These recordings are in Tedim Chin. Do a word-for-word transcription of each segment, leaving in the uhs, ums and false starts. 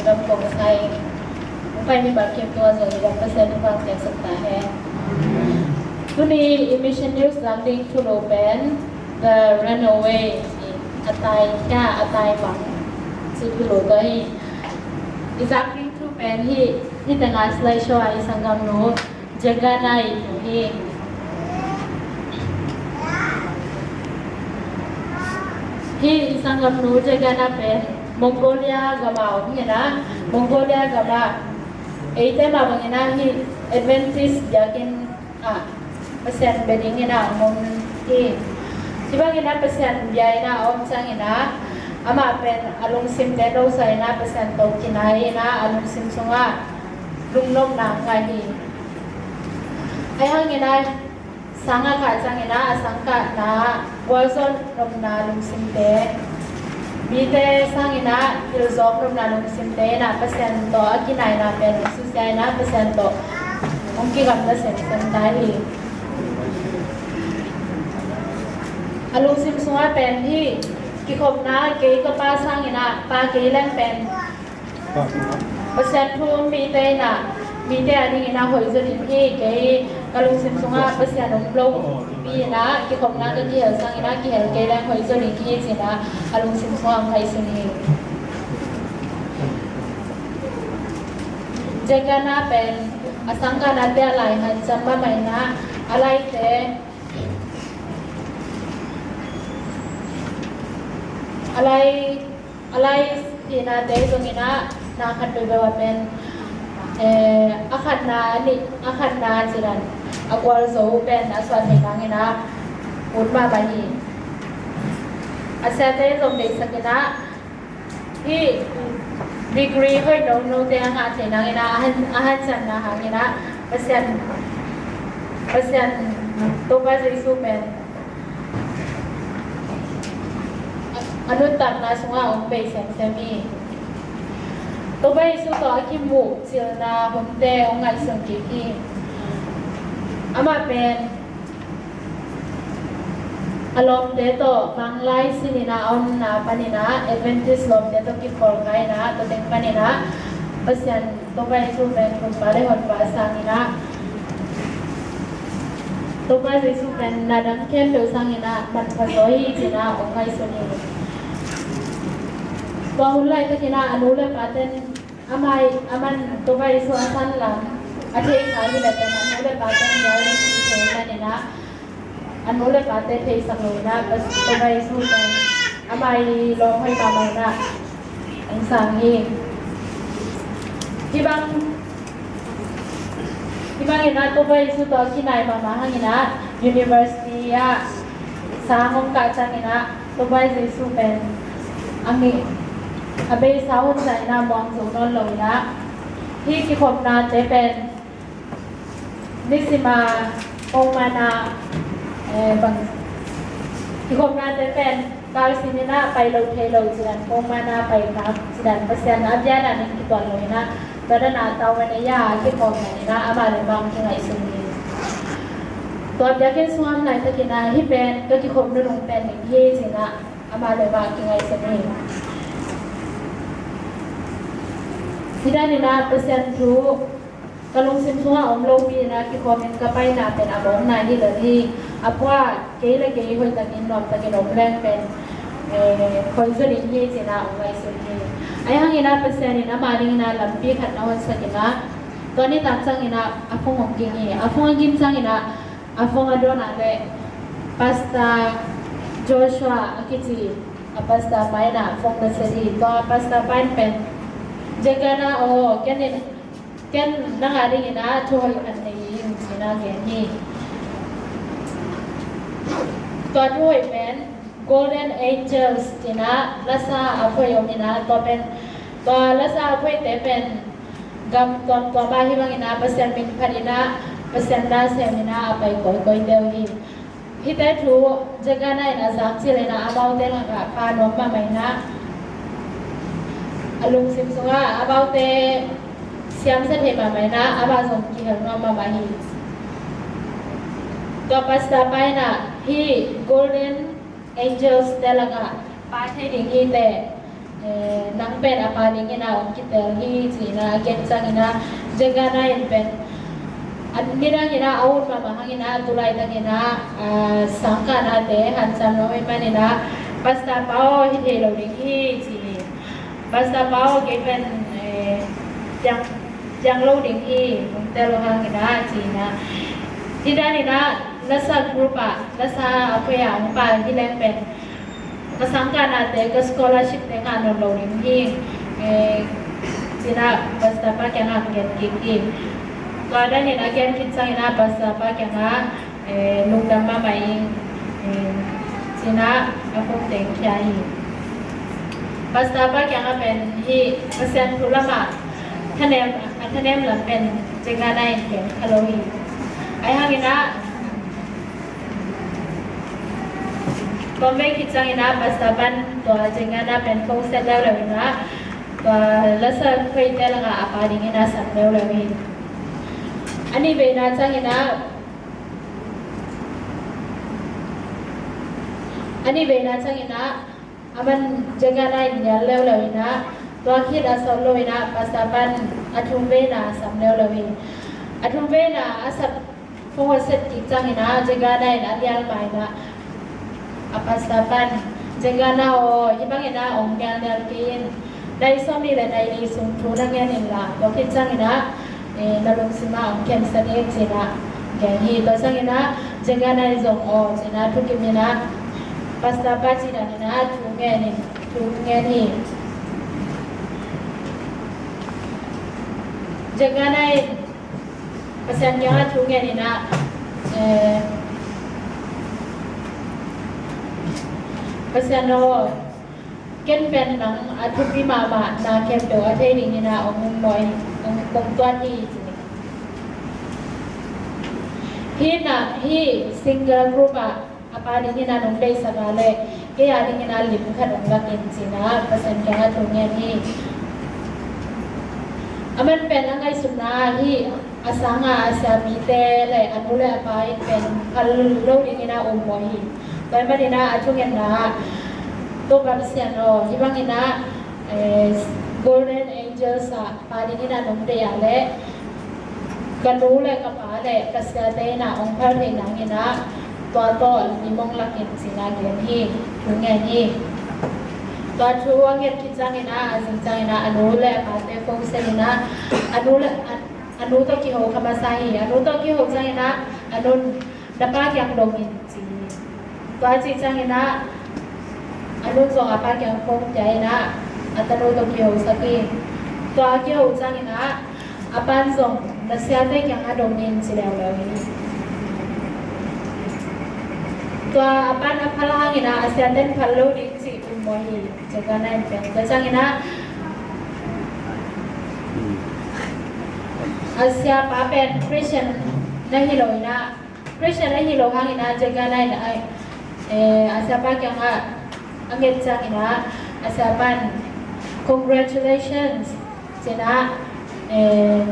Lam kong sai. Upai mi bak kim tua zong i bak Pasian thupha piaksak ta hen. Tuni i mission news zak ding thulo pen The Runaway, a tai hia, a tai mang, ci thulo tua hi. I zak ding thu pen hi, hi tengah slide show a i sanggamnu Jagana i thu hi. Hi i sanggamnu Jagana pen Mongolia gama om hi na, Mongolia gama eite mah bangin ah hi Adventist biakinn ah Pasian bia dingin ah om hi. Hi bangin ah Pasian bia in ah a om ciangin ah amah pen a lungsimte nosa in ah Pasian tawh kinai in ah a lungsim sungah lungnopna ngah hi. Ahi hangin ah sang a kah ciangin ah a sangkahna gualzawh nopna lungsimte, mite sangin ah hilzawk nopna lungsimte in ah Pasian tawh a kinaina pen a susia in ah Pasian tawh hong kigamta semsem ta hi. A lungsim sungah pen hi kikhopna kei ka pa sangin ah pa kei leng pen Pasian thu um mite in ah mite a dingin ah hoih zaw ding hi. Kei ka lungsim sungah Pasian um lo pi in ah kikhopna ka kihel sangin ah kihel kei leng hoih zaw ding hi ci in ah a lungsim sungah hong ngaihsun hi. Jagana pen a sangkahnate a lai hanciam mahmah in ah a laite a lai a lai sihnate zongin ah na khat peuhpeuh ah pen eh, a khatna a nih a khatna cidan a gualzo pen a suah theih nangin ah ut mahmah hi. A siate zong deihsak in ah hi degree hoih nonote a ngah theih nangin ah a han a hanciamna hangin ah Pasian Pasian Topa Jesu pen a nuntakna sungah hong bei semsem hi. Topa Jesu tawh a kimuh cilna hunte hong ngaihsun kik hi. Amah pen a lawmte tawh manglai sinin ah a omna panin ah Adventist lawmte tawh kikholhna in ah tua teng panin ah Pasian Topa Jesu pen Honpa le Honpa sangin ah Topa Jesu pen na dang khempeuh sangin ah manpha zaw hi ci in ah hong ngaihsun hi. Tua hun laitakin ah a nu le paten amah aman Topa Jesu a san lam a theih kha hi leh pen a nu le paten nial ding hi thei manin ah a nu le pate theisak lo in ah Topa Jesu pen amah i lawm hoih mahmah in ah hong sang hi. Hih bang hih bangin ah Topa Jesu tawh a kinai mahmah hangin ah university ah sang hong kah ciangin ah Topa Jesu pen a mi a beisa hun zah in ah muang zo nawn lo in ah hih kikhopnate pen nisima pongmana eh, bang kikhopnate pen kalsin in ah pai lo thei lo cidan pongmana pai khak cidan Pasian a biana ning kituan lo in ah tua dan a tau man a ya kikhopna in ah amah le amah kingaihsun hi. Tua biakinn sungah om laitakin ah hih pen ka kikhop nunung pen ning hi ci in ah amah le amah kingaihsun hi. Hih dan in ah Pasian thu ka lungsim sungah om lopi in ah kikhawm in ka paina pen a mawkna hi lo hi. A pua kei le kei hoihtakin nuamtakin om leng pen eh, hoih zaw ding hi ci in ah hong ngaihsun hi. Ahi hangin ah Pasian in amah dingin ah lampi khat na honsak in ah tua nitak ciangin ah a phone hong ging hi. A phone a ging ciangin ah a phone a dawn ah leh Pastor Joshua a kici a pastor pa in ah phone na set hi. Tua pastor pa in pen Jagana aw, ken in ken nang a dingin ah thu hoih khat nei ing ci in ah gen hi. Tua thu hoih pen Golden Angels ci in ah lasa a phuai om in ah tua pen tua lasa a phuaite pen gam tuamtuam ah hih bangin ah Pasian min phat in ah Pasian na sem in ah a pai kawikawi teuh hi. Hihte thu Jagana in a zak cil in ah amaute lakah pha nuam mahmah in ah a lungsim sungah amaute siamsa thei mahmah in ah amah zong kihel nuam mahmah hi. Tua pastor pa in ah hih Golden Angels te lakah pha thei ding hi teh Eh, nang pen a pa dingin ah hong kitel hi ci-in ah a gen ciangin ah, Jengana in pen a nidangin ah a ut mahmah hangin ah, tu laitakin ah, ah, sangkahnate hanciam lo ahih manin ah, Pastor pa aw, hi thei lo ding hi ci hi. Pastor pa aw, kei pen, eh, piang, piang lo ding hi, hong tel lo hangin ah ci-in ah. Hih danin ah lasa group ah, lasa a poi ah hong pai hi leng pen ka sangkahnate, ka scholarship te ngah nawn lo ding hi, eh, ci-in ah Pastor pa kiangah gen kik hi. Tua danin a gen khit ciangin ah Pastor pa kiangah, eh, lungdam mahmah ing, eh, ci-in ah a phone teng khia hi. Pastor pa kiangah pen hih Pasian thu lamah thanem, a thanem lam pen Jengana in gen kha lo hi. Ahih hangin ah, tua vei khit ciangin ah Pastor pan tua Jengana pen phone set leuleu in ah, tua lasa khoite lakah a pa dingin ah sam leuleu hi. A nih veina ciangin ah, a nih veina ciangin ah, aman Jengana in nial leuleu in ah, tua khit a sawt lo in ah Pastor pan a thum veina sam leuleu hi. A thum veina a sat, phone a set kik ciangin ah Jengana in a nial ma in ah, a Pastor pan, Jengana aw, hih bangin ah hong nialnial kei in, nai sawmnih le nai li sung thu na ngen inla, tua khit ciangin ah, eh, na lungsim ah hong khemsa ding ci-in ah gen hi. Tua ciangin ah Jengana in zong aw ci-in ah thukim in ah, Pastor pa cih danin ah thu ngen in, thu ngen hi. Jengana in Pasian kiangah thu ngen in ah, eh, Pasian aw, ken pen nang a thupi mahmah na khempeuh a thei dingin ah hong, hong, hong tuat hi ci hi. Hih na, hih single group ah a pa dingin ah nong deihsak a leh kei a dingin ah lim khat hong lak in ci-in ah Pasian kiangah thu ngen hi. Aman pen a ngaihsutna ah hih a sanga a sia mite le a nu le a pa in pen phal lo dingin ah ummawh hi. Tua ahih manin ah a thungetna ah, Topa Pasian aw, hih bangin ah, eh, Golden Angels ah pa dingin ah nong deih a leh ka nu le ka pa le ka siate in ah hong phal theih nangin ah tua tawh lim hong lak in ci-in ah gen hi, thu ngen hi. Tua thu a nget khit ciangin ah, a zing ciangin ah a nu le a pate phone set in ah, a nu le, a, a nu tawh kiho kha masa hi. A nu tawh kiho ciangin ah a nun, na pa kiang dong in ci hi. Tua cih ciangin ah a nun zong a pa kiang phone pia in ah a tanu tawh kihosak hi. Tua a kiho ciangin ah a pan zong na siate kiangah dong in ci leuleu hi. Tua a pan a phal hangin ah a siate in phal lo ding cih ummawh hi. Jengana in pen tua ciangin ah a siapa pen Christian na hi lo in ah, Christian a hi lo hangin ah Jengana in ah, eh, a siapa kiangah a nget ciangin ah a siapa in, "Congratulations," ci-in ah, eh,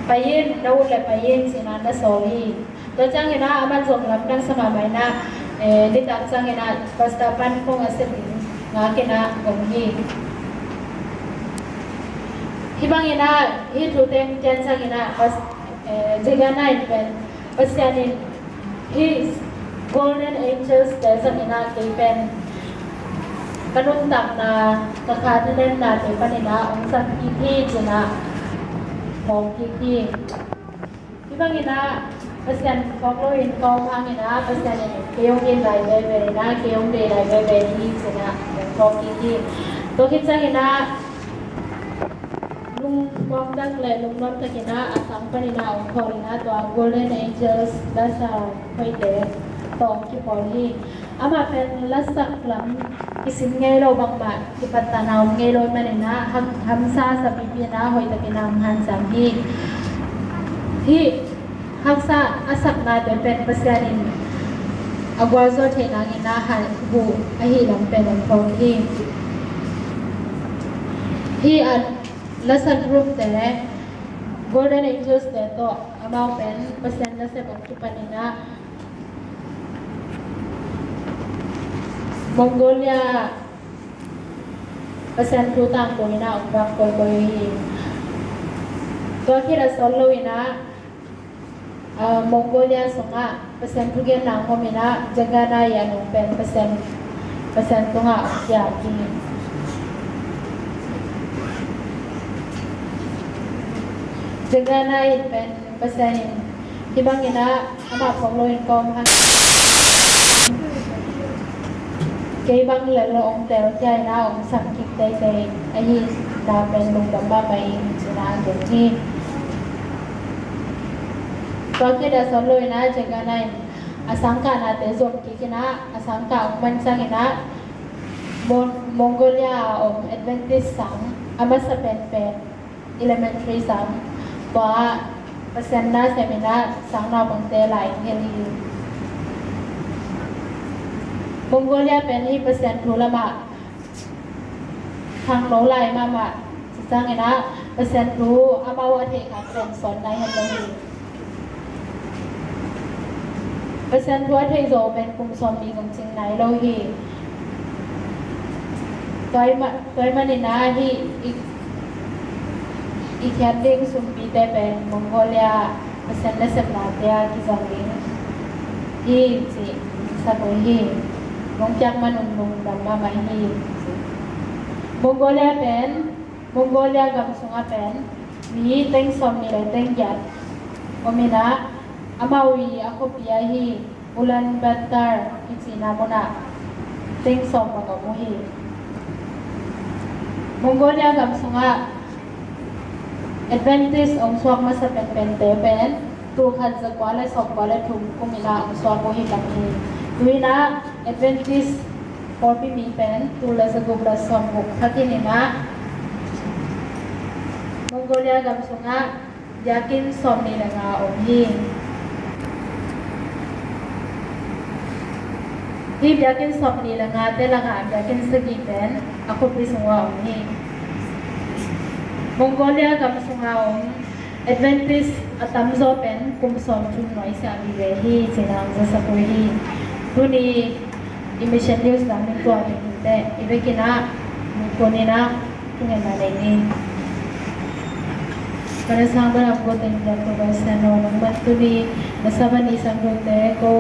"Pai in, na ut leh pai in," ci-in ah na sawl hi. Tua ciangin ah aman zong lamdang sa mahmah in ah, eh, nitak ciangin ah Pastor pan phone a set in ngak in ah om hi. Hih bangin ah hih thu teng gen ciangin ah Pas-, eh, Jengana in pen Pasian in hih Golden Angels te zangin ah kei pen ka nuntakna, ka kha thanemnate panin ah hong zang kik hi ci-in ah phawk kik hi. Hih bangin ah Pasian phawk loin ka om hangin ah Pasian in kei hong it lai veve in ah, kei hong deih lai veve hi ci-in ah phawk kik hi. Tua khit ciangin ah lungnuam tak le lungnuam takin ah a sang panin ah hong khawl in ah tua Golden Angels lasa khoite tawh hong kipawl hi. Amah pen lasak lam kisin ngei lo, bangmah kipattahna om ngei lo ahih manin ah hak-, hamsa sapipi in ah hoihtakin ah hong hanciam hi. Hih haksa a saknate pen Pasian in a gualzo theih nangin ah hal huh ahih lam pen hong phawk hi. Hih a lasa group te, Golden Angels te tawh amau pen Pasian nasep hong kipan in ah Mongolia, Pasian thu tangko in ah hong vak koikoi uh hi. Tua khit a sawt lo in ah, ah, Mongolia sungah Pasian thugenna hong om in ah, Jagana i a nung pen Pasian, Pasian tungah hong kiap hi. Jagana in pen Pasian in, hih bangin ah amah phawk loin ka om hang, kei bang lel lo hong telkhia in ah hong sam kik teitei ahi na pen lungdam mahmah ing ci-in ah gen hi. Tua khit a sawt lo in ah Jagana in a sangkahnate zom kik in ah, a sangkah hong man ciangin ah Mon-, Mongolia a om Adventist sang, a masa penpen Elementary sang, tua Pasian na sem in ah sang naupangte lai hong hilh hi. Mongolia pen hih Pasian thu lamah khangno lai mahmah ci ciangin ah, Pasian thu amau a theih khat pen sawt nai het lo hi. Pasian thu a theih zawh pen kum sawmnih zong cing nai lo hi. Tua ahih ma-, tua ahih manin ah hih i, i khiat ding sumpite pen Mongolia Pasian nasepnate ah kizang ding hi ci-in sa uh hi. Hong kiap man un lungdam mahmah hi. Mongolia pen, Mongolia gam sungah pen mi teng sawmnih le teng giat om in ah, amau i a khuapi ahi Ulaanbaatar kici na munah teng sawm bang om uh hi. Mongolia gam sungah Adventist hong suak masa penpente pen tul khat za kua le sawm kua le thum kum in ah hong suak uh hi tam hi. Tu in ah Adventist pawlpi mi pen tul le za guk le sawm guk kha khin in ah, Mongolia gam sungah biakinn sawmnih le nga om hi. Hih biakinn sawmnih le ngate lakah biakinn sagih pen a khuapi sungah om hi. Mongolia gam sungah om Adventist a tamzaw pen kum sawmthum nuai sia vive hi ci-in ah hong zasak uh hi. Tuni i Mission News lam in tua teng hi teh, i vekin ah mi kun in ah thungetna nei ni. Ka na sang bana ko teng dia ko ba sa no nang man tuni na sa ban i sang do te ko